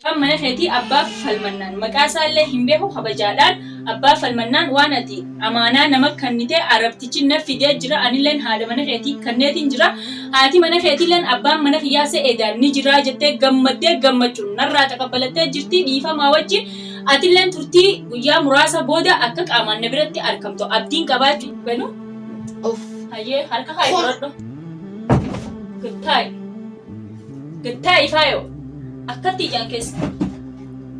Abbaan mana keetii abbaa falmannaan maqaa isaallee hin beeku kabajaadhaan abbaa falmannaan waan ati amaanaa nama kannite arabtichi na fidee jira anilleen haadha mana keetii kanneetiin jira haati mana keetiilleen abbaan mana kiyyaa se'eedaan ni jira jettee gammaddee gammachuun narraa taqabbalattee jirti dhiifamaa wajjin atilleen turtii guyyaa muraasa booda akka qaamaan na biratti argamtu abdiin qabaachuu banu Of. Hayyee harka kaa'i fudhadhu. Gattaa'i. Gattaa'i faayoo. Akkatti ijaan keessa.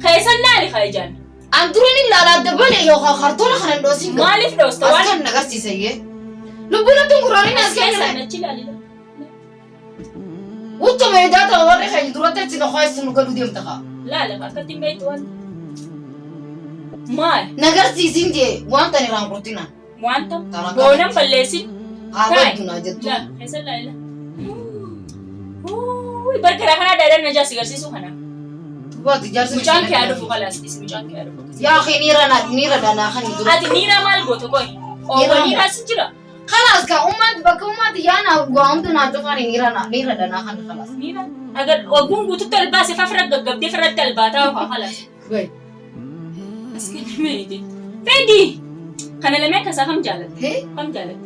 Keessan laali kaa ijaan. An dura ni ilaala adda bane yookaan kartoona kana hin dhoosin. Maaliif dhoosta As waan? kan na agarsiisa iyyee. Lubbuun natti hin gurraanin as Keessan kenna. achi ilaali. Utuma edaa ta'u warri keenya duratti achi na qo'eessu nu galuu deemta kaa. Laala akkatti hin beektu waan. Maal? Na agarsiisin jee wanta ani irraan kurtinaan. Wanta Tana boonan balleessin. Haa Taa'e. baddu naa jettu. Laa, keessa laa ila. Uuuy, barkara kanaa daadhaan na jaasi garsiisuu kana. Dubaati jaarsi Mucaan kee haa dhufu kalaas dhisi mucaan kee haa dhufu. Yaa kee niira na niira danaa kan dura. Ati niiraa maal goota qoy? Oowwa niiraa si jira. Kalaas ka ummaan bakka ummaatti yaa naa waa hundi naa cufaan niira na niira danaa kan kalaas. Niiraa agar ogguun guututti ol baase fafra gaggabdee firratti albaataa ofa kalaas. Way. As kenname Fedi! Kana lameen keessaa kam jaalatte? Hee? Kam jaalatte?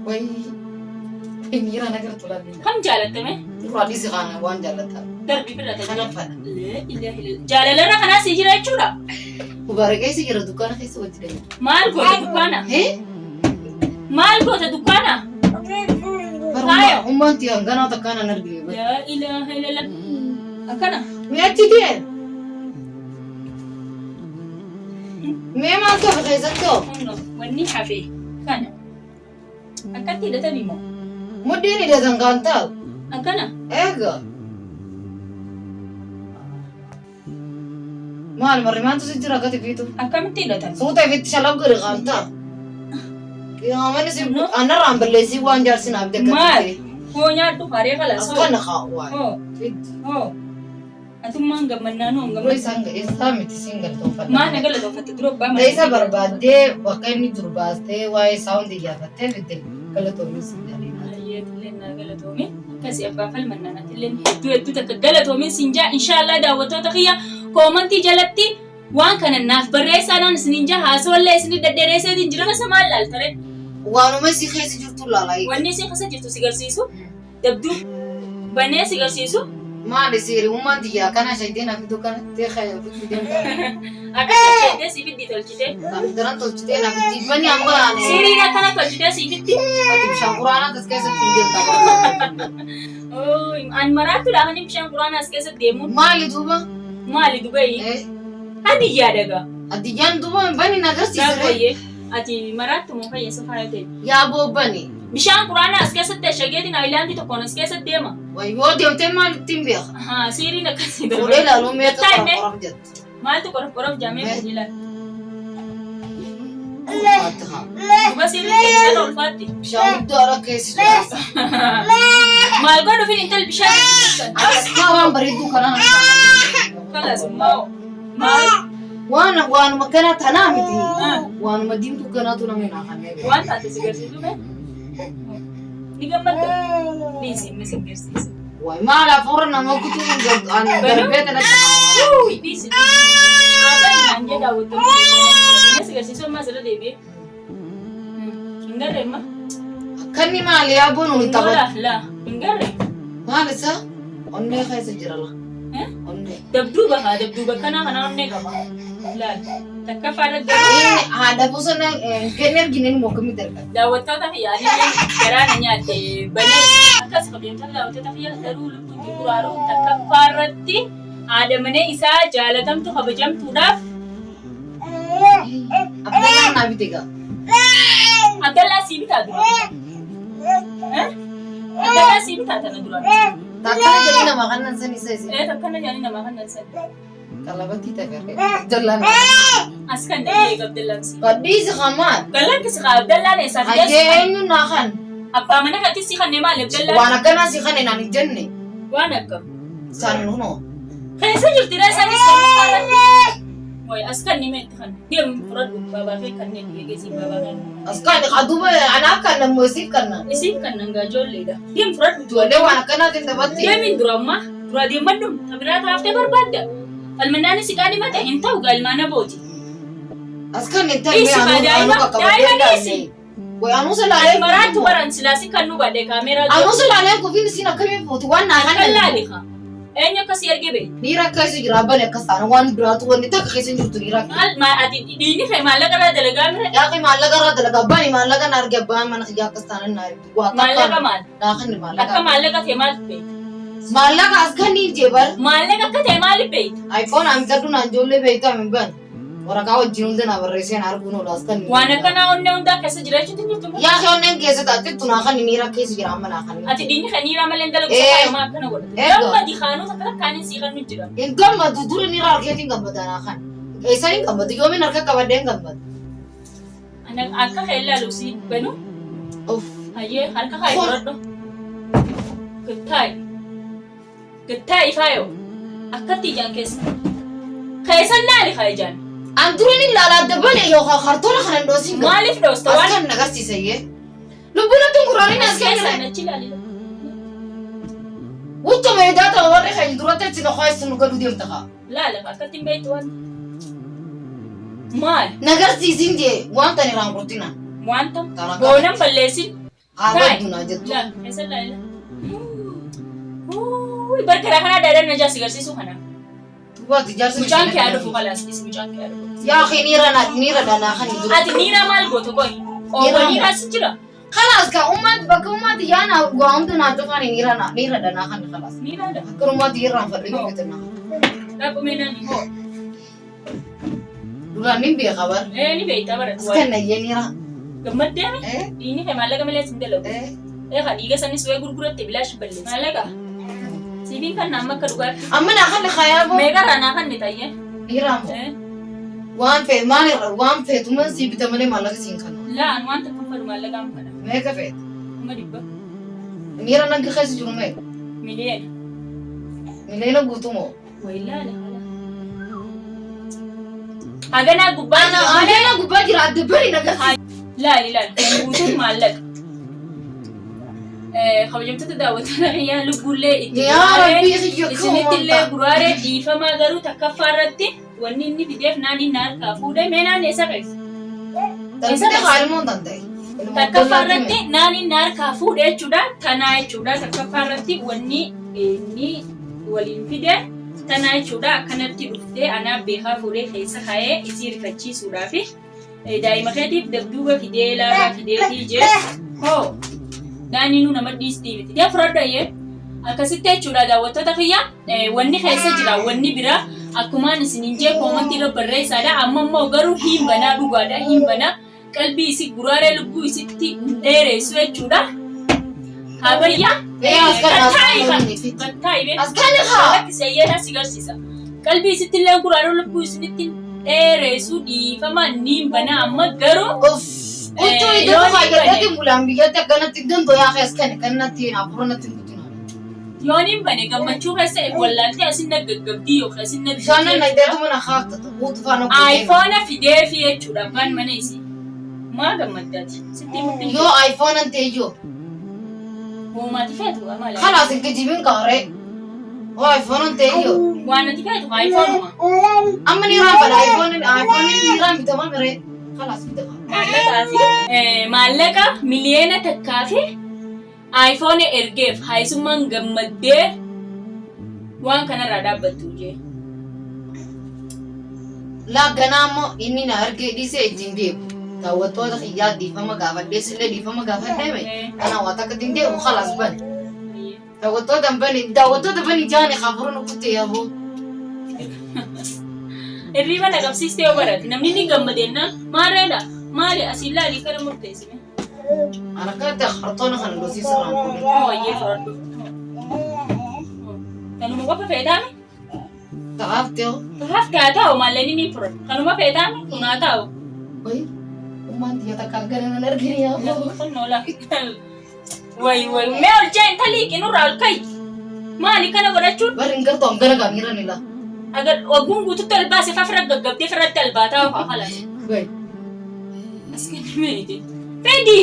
Way. Miira nagartu lalle. Kam jaalatte mee? Durraa dhiisi kana waan jaallattaa. Darbi bira ta'e. Kana fadha. Jaalalarra kanaa sii jira jechuudha. Mubarak keessa jira dukkaana keessa wajji dhaya. Maal goota dukkaana? Hee? Maal goota dukkaana? Faayo. Ummaan tiyan ganaa takkaan an argine. Laa ilaaha illallah. Akkana. Mee achi tee? Mee maaltu hafe keessatti hoo? Kunno wanni hafe kana. Akkatti hidhatanii moo? Mudhiin hidhatan kan taa'u. Akkana. Eega. Maal marri maaltu si jira akkati fiitu? Akkamitti hidhatan? Suuta ifitti shalab godhe kan taa'u. Qiyamani si anarraan balleessii waan jaarsi naaf dekkatti. Maal? Hoo nyaadhu haree kalas. Hoo. Akkana kaa waan. Hoo. Hoo. Atummaan gammannaan hoo hin Dura gammaddu. isaan isaa miti siin galatoonfadha. Maal na galatoonfatte dura abbaa Ta isa barbaaddee bakka inni jiru baastee waa'ee isaa hundi iyyaafattee fidde galatoomi siin jedhee. Ayyeetillee naa galatoomi. Akkasii abbaa falmannaan atillee hedduu hedduu takka galatoomiin siin jaa inshaallah daawwattoota kiyya koomantii jalatti waan kana naaf barreessaadhaan isiniin jaa haasawallee isinii dhedheeresseetiin jira keessa maal laaltare. Waanuma isii keessa jirtu laala. Wanni isii keessa jirtu si garsiisu. Dabduu banee si garsiisu. Maali seeri ummaan tiyya akkana shaydee na fiduu kana tee kaya fiduu deemta. Akka shaydee si fiddi tolchitee. Kan daran tolchitee na fiddi bani amma ani. Siriin akkana tolchitee si fiddi. Ati bishaan quraanaa tas keessatti hin deemta. An maraattuudha kan bishaan quraanaa as keessa deemuun. Maali duuba? Maali dubayi? Hadiyyaa dagaa. Hadiyyaan duuba bani na agarsiisa. Laakoyyee. Ati maraattu moo fayya faaya ta'e? Yaa boobbani. Bishaan quraanaa as keessatti ashageetiin aayilaandii tokkoon as keessatti deema. Wayyoo deemtee maal ittiin beeka? Ahaa, siiriin akkasii Fuudhee ilaaluu meeqa Taa'e qoraf mee. qoraf jette. Maaltu qorof qorof jaamee Mee. kun ilaal. Ulfaatti haa. Duba siiriin keessatti ulfaatti. Bishaan guddaa ara keessa jira. Maal godhu fin intal bishaan Akkasumas waan bareedduu kanaa. Kalas maal maal Waan waanuma kanaa tanaa miti. Waanuma diimtuu kanaatu namni naa kanneen. waan taate si garsiisu mee? Ni gammadda? Dhiisi inni si garsiisa. Waay maal hafuura nama kutuu hin ani darbee kanatti. Dhiisi dhiisi. Haasaan naan jee daawwattoonni. Inni si garsiisu ammaa asirra deebi'ee. Hin garree amma? Akkanni maali yaa boonu hin taphatu. Laa laa hin garree. Maal isaa? Onnee keessa jira la. Onnee. Dabduuba haa dabduuba kanaa kanaa onnee qaba. Laal takkaffaa irra garuu. Inni haadha bosona hin argine immoo akkamitti argata? Daawwattoota kiyya anillee garaa na nyaatte banee akkas kabajamtoota daawwattoota kiyya garuu lubbuun gurguraaru takkaffaa irratti haadha manee isaa jaalatamtu kabajamtuudhaaf Abdallaan naa bite gaa. Abdallaa sii bitaa dura. Abdallaa sii bitaa tana dura. Takkana jedhii namaa kan nan sanii isa isin. Ee takkana jedhanii namaa kan nan sanii. Qalabatii tagarree. Abdallaan naa. As kan jedhee Abdallaan sii. Gadhiisi kamaan. Gallaan kisi kaa Abdallaan eessaa fidee Hayyee eenyu naa kan. Abbaa mana keetti sii kannee maali Abdallaan? Waan akkanaa si kan naan hin jenne. Waan akkam. Isaan hunoo. Keessa jirti ree isaanis lammaffaa irratti. Wayi as kan nime itti kan deem fudhadhu baabaa kee kanneen geessi baabaa kee. As kan aduba anaaf kan nammoo isiif kan naan. Isiif kan nangaa ijoolleedha. Deem fudhadhu. Ijoollee waan akkanaatiin taphatti. Deemin dura ammaa dura deemadhu ta biraa taaftee barbaadda. Falmannaanis si qaadhimate hin ta'u galmaana booti. As kan hin Dhiisi ta'e kaa anuu daa'ima qaqqabadhee daa'ima dhiisi. ilaalle. Way anuu silaalee Ati maraattu baran silaasi kan nu badhe kaameeraa Anuu silaalee kufiin isin akkamiin fuuti waan naa Kan kan laali kaa. Eenyu akkasii ergee beektu? Dhiira akka isa jira abbaan akkas taana waan biraatu wanni takka keessa hin jirtu dhiira akka. Maal maa ati dhiigni kee maallaqa irraa dalagaa mire? Yaaqi maallaqa irraa dalaga abbaan maallaqa na arge abbaan mana kiyyaa akkas taana na arge. Waa takka Maallaqa maal? naa kenni maallaqa. Akka maallaqa ta'e maal beektu? Maallaqa as kenni jee bar. Maallaqa akka ta'e maaliif beektu? iPhone aan gaddu naan ijoollee beektu amin ban. Waraqaa wajjin hunda naa barreessee na arguun oola as kenni. Waan akkanaa onnee hundaa keessa jiraachuutu hin jirtu. Yaaqi onneen keessa taatittu naa kenni miira keessa jira amma naa kenni. Ati dhiigni kee niiraa malee hin dalagu Eh. safaa yomaa akkana godhate. Eh. Gammadi kaanuu takka takkaanin sii kan nu jira. Hin gammadu dura miira harkeetiin gammada naa kenni. Eessa hin gammadu yoomiin harka qabadhee hin gammadu. Ana akka kee ilaalu si banu. Uff. Hayyee harka kaayi fudhadhu. Gattaayi. Gattaayi faayoo. Akkatti ijaan keessa. Keessan laali kaa ijaan. An dura ni ilaala adda bane yookaan kartoona kana hin dhoosin galu. Maaliif dhoosta As waan kan agarsiisa iyyee. Lubbuun natti hin gurraanin as keessan kennine. achi ilaali. Utuma edaa ta'u warri keenya duratti achi na qo'eessu nu galuu deemta kaa. Laala akkatti hin beektu waan. Maal? Nagarsiisin jee wanta ani irraan gurtina. Wanta Tana boonan balleessin. Haa Taa'e. baddu naa jettu. Laala keessa laala. Uui barkara kana daadhaan na jaasi garsiisuu kana. Dubaati jaarsa Mucaan kee haa dhufu kalaas dhisi mucaan kee haa dhufu. Yaa kee niira na niira danaa kan dura. Ati niiraa maal gootu qoy? Oowwa niiraa si jira. Kalaas ka ummaati bakka ummaati yaa naa waa hunda naa cufaan niira na niira danaa kan kalaas. Niiraa dha. Akka ummaati irraan fadhu yoo naa. Dhaqumee nani hoo. Duraan ni beeka bar. Ee ni beektaa baratu As waa'ee. kan nayyee niira. Gammaddee mi? Eh Dhiigni kee maallaqa malee sin dalagu. eh. Ee ka dhiiga sanis wayii gurguratte bilaash balleessa. Maallaqa. Siifiin kan amma akka dhugaatti. Amma naa kan kayaa boo. Meeqa irraa naa kan ni tayyee? Niiraa moo. Ee. Waan fee maal irra waan feetuman sii bita malee maallaqa siin kennu. Laa an waan takka fedhu maallaqaan fedha. Meeqa feete? 500,000. Niira nagga keessa jiru meeqa? Miliyoona. Miliyoona guutuu moo? Wayilaala. Haganaa gubbaa Ana haganaa gubbaa jira adda bari nagarsiisa. Laali laali kan guutuun maallaqa. Kabajamtoota daawwattoota kiyyaa lubbuullee itti Yaa guraaree Rabbii kiyya koo isinittillee wanta. guraaree dhiifamaa garuu takkaffaa irratti wanni inni fideef naan inni harkaa fuudhee mee naan eessa keessa? Darbite haalimoon danda'e. Takkaffaa irratti naan inni harkaa fuudhe jechuudha. Tanaa jechuudha. Takkaffaa irratti wanni inni waliin fide tanaa jechuudha. Akkanatti dhuftee anaa beekaa fuudhee keessa kaa'ee isii rifachiisuudhaafi daa'ima keetiif dabduuba fidee laabaa fideetii jee hoo daaniinuu nama dhiistii miti. Dee fudhadhu ayyee. Akkasitti jechuudha daawwattoota kiyya wanni keessa jira wanni biraa akkumaan isiniin jee koomantii irra barreessaadha. Amma immoo garuu hin banaa dhugaadha hin banaa. Qalbii isi guraaree lubbuu isitti hin dheereessu jechuudha. Habayyaa. Ee, as kan- as kan- Gattaa'i bee. As kan haa. Lakki sayyeedhaa si garsiisa. Qalbii isitti illee guraaree lubbuu isinitti hin dheereessu dhiifama niin banaa amma garuu. Uff. Utuu iddoo Yoo ni fayyadatti bane. bulaan biyyatti akkanatti dandoo yaa kees kan kanatti hafuura natti hin guddina. Yoon hin bane gammachuu keessa if wallaaltee asin na gaggabdii yookiin asin na Bishaan nan naqxeetu mana haafta guutu faana guutee. iPhone fideefi jechuudha abbaan mana isii. Maa gammaddaati? Sitti himutti hin Yoo iPhone an ta'e yoo. Hoomaati feetu maali? Kalaas hin kijibin qaaree. Yoo iPhone an ta'e yoo. Waan ati feetu iPhone ma. Amma ni raafadha iPhone iPhone ni raan bitama miree. Kalaas bitama. Maallaqaa fi maallaqa 1,000,000 fi iPhone ergeef haayisummaan gammaddee waan kanarraa dhaabbattu jee. Laa ganaa immoo inni na argee dhiisee ittiin deemu. Daawwattoota kiyyaa dhiifama gaafadhee sillee dhiifama gaafadhee mee kanaa waa takka ittiin deemu kalaas bane. Daawwattoota hin bane daawwattoota bani jaani hafuura nu kutte yaaboo. Hirriiba na qabsiistee yoo barate namni ni gammadeenna maareedha maali asiin laalii kana murteessime. Ana kanatti hartoona kana losiisa irraan fuudhe. Wayyee fudhadhu. Kanuma qofa feetaami? Ta'aaf ta'u. Ta'aaf haa ta'u maallaqni ni fudhadhu. Kanuma feetaami? Kun haa ta'u. Wayi ummaan tiyya takka akkana nan argine yaaboo. Kun oola. Wayi wayi mee ol jee intalli qinurraa ol ka'i. Maali kana godhachuun? Bari hin gartu hangana gaamiirra ni laa. Agar ogguun guututti ol baase fafira gaggabdee firratti albaataa ofa halas. Wayi. As kenni meeti. Fedi!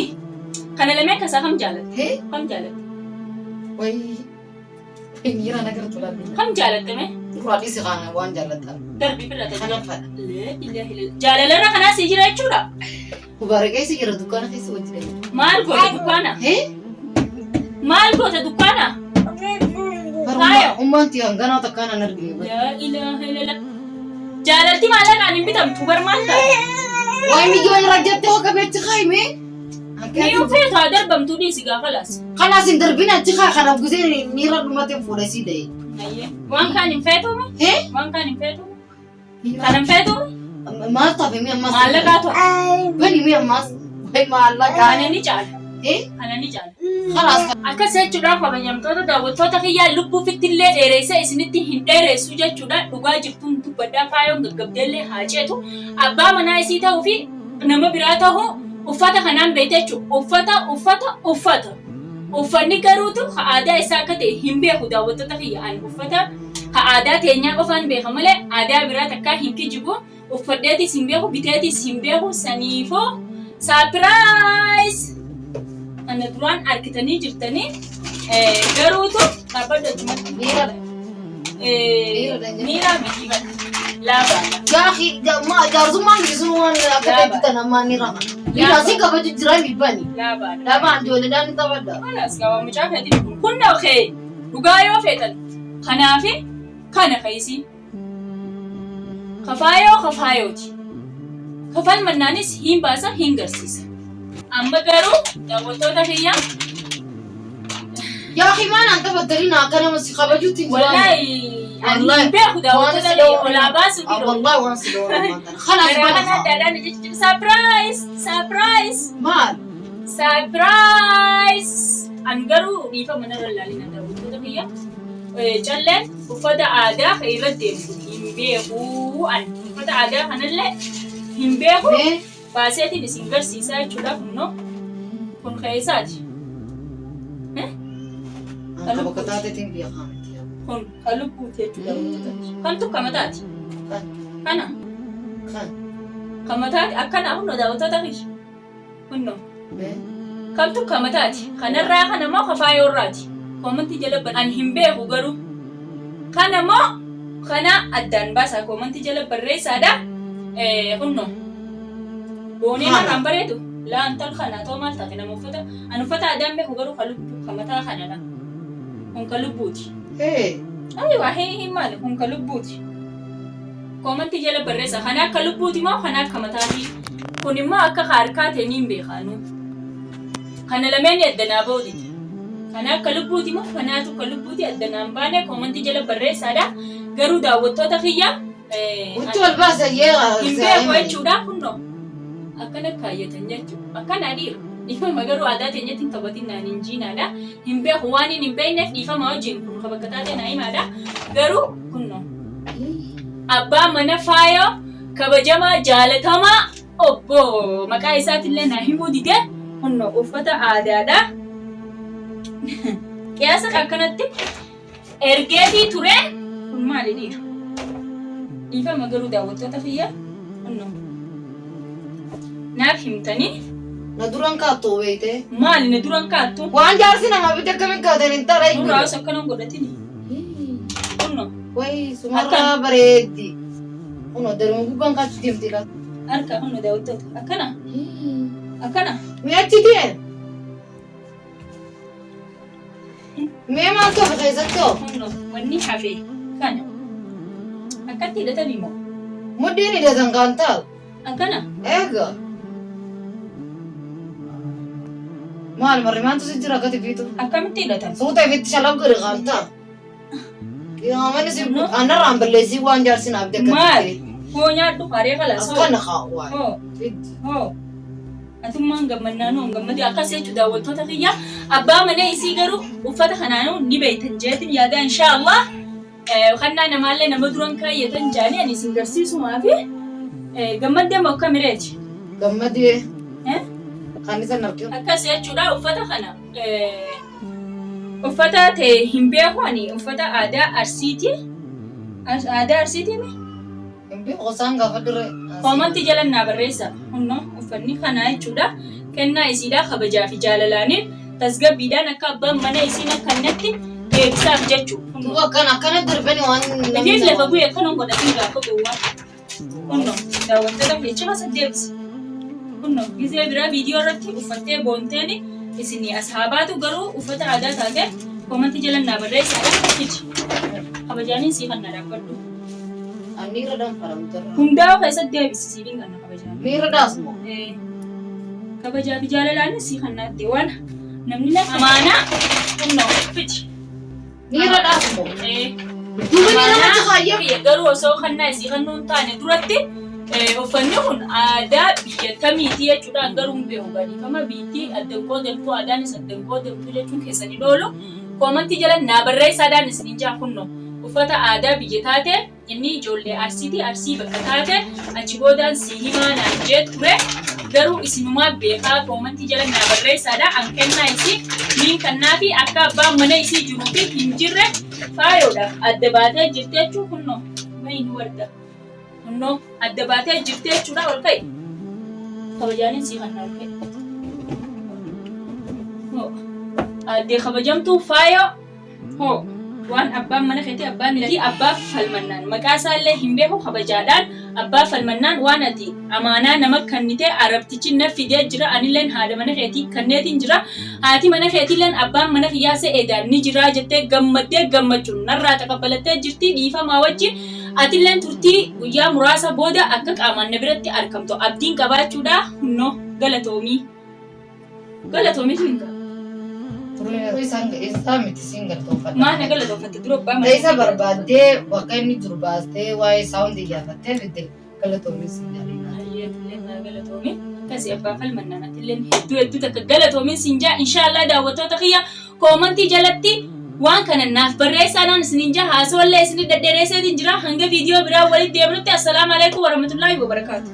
Kana lameen keessaa kam jaalatte? Hee Kam jaalatte? wayi. Miira na gartu laa. Kam jaalatte mee? Nurraa dhiisi kana waan jaalladha. Darbi fedhata. Kana fedha. Laa ilaaha illallah. Jaalalarra kanaa sii jira jechuudha. Kubaara keessa jira dukkaana keessa wajji deema. Maal goota dukkaana? Hee? Maal goota dukkaana? Faayo. Ummaan tiyaa ganaa takkaan an argine. Laa ilaaha illallah. Jaalalti maallaqaan hin bitamtu bar maal taate? Waay miyyoo irra jettee hoo qabeechi kaayime. Ni ufeetu haa darbamtuu dhiisi gaa kalaas. Kalaas hin darbin achi kaa kanaaf gisee miira dhumateen fuudhee sii da'e. Ayyee. Waan kaan hin feetuumi? Hee? Waan kaan hin feetuumi? Kan hin feetuumi? Maal tafe mi ammas? Maallaqaa to'a. Bani mi ammas? Waay maallaqaa. Kana ni caala. Hee? Kana ni caala. Kalaas. Akkas jechuudha kabajamtoota daawwattoota kiyyaa lubbuu fittillee dheereessa isinitti hin dheeressu jechuudha dhugaa jirtuun dubbadhaa faayoon gaggabdeellee haa ceetu abbaa manaa isii ta'uu fi nama biraa ta'uu uffata kanaan beekte jechuudha uffata uffata uffata uffanni garuutu ka aadaa isaa akka ta'e hin beeku daawwattoota kiyya ani uffata ka aadaa teenyaa qofaan beeka malee aadaa biraa takkaa hin kijibu uffadheetis hin beeku biteetis hin beeku saniifuu saapiraayiz kana duraan argitanii jirtanii garuutu dhaabbadhu achumatti Miira. miira miti bara laabaadha. Gaafi jaarsummaan gisun waan akka ta'etti tan ammaa ni rafa. Miira si kabaju jira mi bani. Laabaadha. Laabaan ijoolleedhaan ni taphadha. Kanas qaba mucaa keetiin kun kun na kee dhugaa yoo feetan kanaafi kana keeysi kafaayoo kafaayooti. Kafal mannaanis hin baasa hin garsiisa. Amma garuu daawwattoota kiyya Yaa himaan an taphattanii na akka nama si kabajutti hin jiraanne. Wallaahi ani hin beeku daawwattoota kiyya olaa baasuu fi Wallahi waan si dhawaa maatan. Kalaas Garaa bana kana haa. adda addaa jechuun surprise surprise Maal? surprise an garuu dhiifama narra ilaalina daawwattoota kiyya Calleen uffata aadaa kan irra deemtu hin beeku an uffata aadaa kanallee hin beeku Mee? baaseetiin isin garsiisaa jechuudha kunnoo kun keessaati. Akka bakka taateetiin beekaa miti. Kun kan lubbuuti jechuudha wantoota. Kamtu ka mataati? Kan. Kana Kan. ka mataati akkana kunoo daawwattoota kiyya. Kunno. Mee. Kamtu ka mataati? Kanarraa kana moo ka faayoorraati? Koomantii jala bar ani hin beeku garuu. Kana moo kana addaan baasaa koomantii jala barreessaadha. Eh, Kunno. Boonee Kana. narraan bareedu. Laa intal kana too maal taate nama uffata ani uffata aadaan beeku garuu ka lubbuu ka mataa kanadha. Kun ka lubbuuti. Hee. Ayiwa hee hee maali kun ka lubbuuti. Koomantii jala barreessa kana akka lubbuuti moo kana akka mataatii? Kun immoo akka ka harkaa ta'e niin beekaanuu. Kana lameen adda naa ba'uu dide. Kana akka lubbuuti moo kanaatu akka lubbuuti adda naan baane koomantii jala barreessaadha. Garuu daawwattoota kiyya Huccuu ol baasa yee hin beeku jechuudha kunnoo akkana kaayyatan jechuudha. Akkana dhiira. Dhiifama garuu aadaa teenyatti hin taphatin naan hin jiinaadha. Hin beeku waan hin beekneef dhiifama wajjin kun ka bakka taatee naa himaadha. Garuu kunnoo abbaa mana faayoo kabajamaa jaalatamaa obbo maqaa isaatillee naa himuu dide kunno uffata aadaadha. Qiyaasa akkanatti ergeefii ture kun maali dhiira? Dhiifama garuu daawwattoota kiyya kunno naaf himtanii Na duran kaattu beeyte. maali na duran kaattu? Waan jaarsi namaa bite akkamiin kaatan hin ta'a Nurraa osoo akkana hin godhatini. Kunno Wayi sumarraa bareeddi. Kunoo daruma gubbaan kaachuu deemti laata. Harka kunno daawwattoota akkana akkana. Mee achi deem. Mee maaltu hafe keessatti hoo? Kunno wanni hafe kana akkatti hidhatanii moo Mudhiin hidhatan kan ta'u. Akkana. Eega. Maal marri maantu si jira akkati fiitu? Akkamitti hidhatan? Suuta ifitti shalab godhe kan ta'a. Yaamani si anarraan balleessii waan jaarsi naaf dekkatti. Maal? Hoo nyaadhu haree kalas. Akkana haa waan. Hoo. Hoo. Atummaan gammannaan hoo gammadee akkas jechuun daawwattoota kiyya abbaa mana isii garuu uffata kanaanuu ni beektan jeetin yaada inshaallah. Kannaa namaallee nama duran kaayyatan jaanii ani isin garsiisumaafi gammaddee moo akka mireeti? Gammadee. Kan isa narkee. Akkas jechuudha uffata kana uffata ta'e hin beeku ani uffata aadaa Arsiiti. Aadaa Arsiiti mi? Hin beeku isaan gaafa dure. Koomantii jala naa barreessa. Kunno uffanni kanaa jechuudha. Kennaa isiidhaa kabajaa fi jaalalaaniin tasgabbiidhaan akka abbaan mana isiin akka innatti Deebisaaf jechuu. Duuba akkana akkana darbani waan namni Ifiif lafa bu'e akkana hin godhatin gaafa gowwaa. Kunno daawwattoota kee cima san deebisi. Kunno gizee biraa viidiyoo irratti uffattee boonteeni isinii as haa baatu garuu uffata aadaa taate koomantii jala naa barreessaadha fidi. Kabajaaniin sii kanna dhaabbadhu. Miira danfaramtu irra. Hundaa keessatti deebisi siifin kanna kabajaanii. Miira daasmoo. Kabajaa fi jaalalaanis sii kannaatti waan namni na amaanaa kunno fidi. Miira daasmoo. Duuba miira mata kaayyee. Biyya garuu osoo kannaa isii kannuu hin taane duratti uffanni kun aadaa biyya kamiiti jechuudhaan garuu hin beeku gadiifama biittii addan qoodamtuu aadaanis addan qoodamtuu jechuun keessan hin oolu koomantii jala naa barreessaadhaan isiniin jaa kunno uffata aadaa biyya taate Inni ijoollee Arsiiti Arsii bakka taate achi boodaan sii himaa naan jee ture garuu isinumaa beekaa koomantii jala naa barreessaadha an kennaa isii niin kannaafi akka abbaan mana isii jiruu fi hin jirre faayoodhaaf adda baatee jirti jechuu kunnoo mayin warda kunnoo adda baatee jirti jechuudha ol ka'i kabajaanin sii kannaa ol ka'i Aaddee kabajamtuu faayoo Hoo waan abbaan mana keetii abbaan niitii abbaa falmannaan maqaa isaallee hin beeku kabajaadhaan abbaa falmannaan waan ati amaanaa nama kannitee arabtichi na fidee jira anilleen haadha mana keetii kanneetiin jira haati mana keetiilleen abbaan mana kiyyaa se'eedaan ni jiraa jettee gammaddee gammachuun narraa taqabbalattee jirtii dhiifamaa wajjin atilleen turtii guyyaa muraasa booda akka qaamaan na biratti arkamtu abdiin qabaachuudha hunnoo galatoomii. Galatoomi siin gaa. Turee isaan isaa miti siin galatoonfadha. Maa na galatoonfatte dura abbaa mana Isa barbaaddee bakka inni jiru baastee waa'ee isaa hundi iyyaafattee fidde galatoomi siin jedhina. Ayyeetillee naa galatoomi. Akkasii abbaa falmannaan atillee hedduu hedduu takka galatoomiin siin jaa inshaallah daawwattoota kiyya koomantii jalatti waan kana naaf barreessaadhaan isiniin jaa haasawallee isinii dhedheeresseetiin jira hanga viidiyoo biraa walitti deebinutti assalaamu alaikum warahmatullaahi wabarakaatu.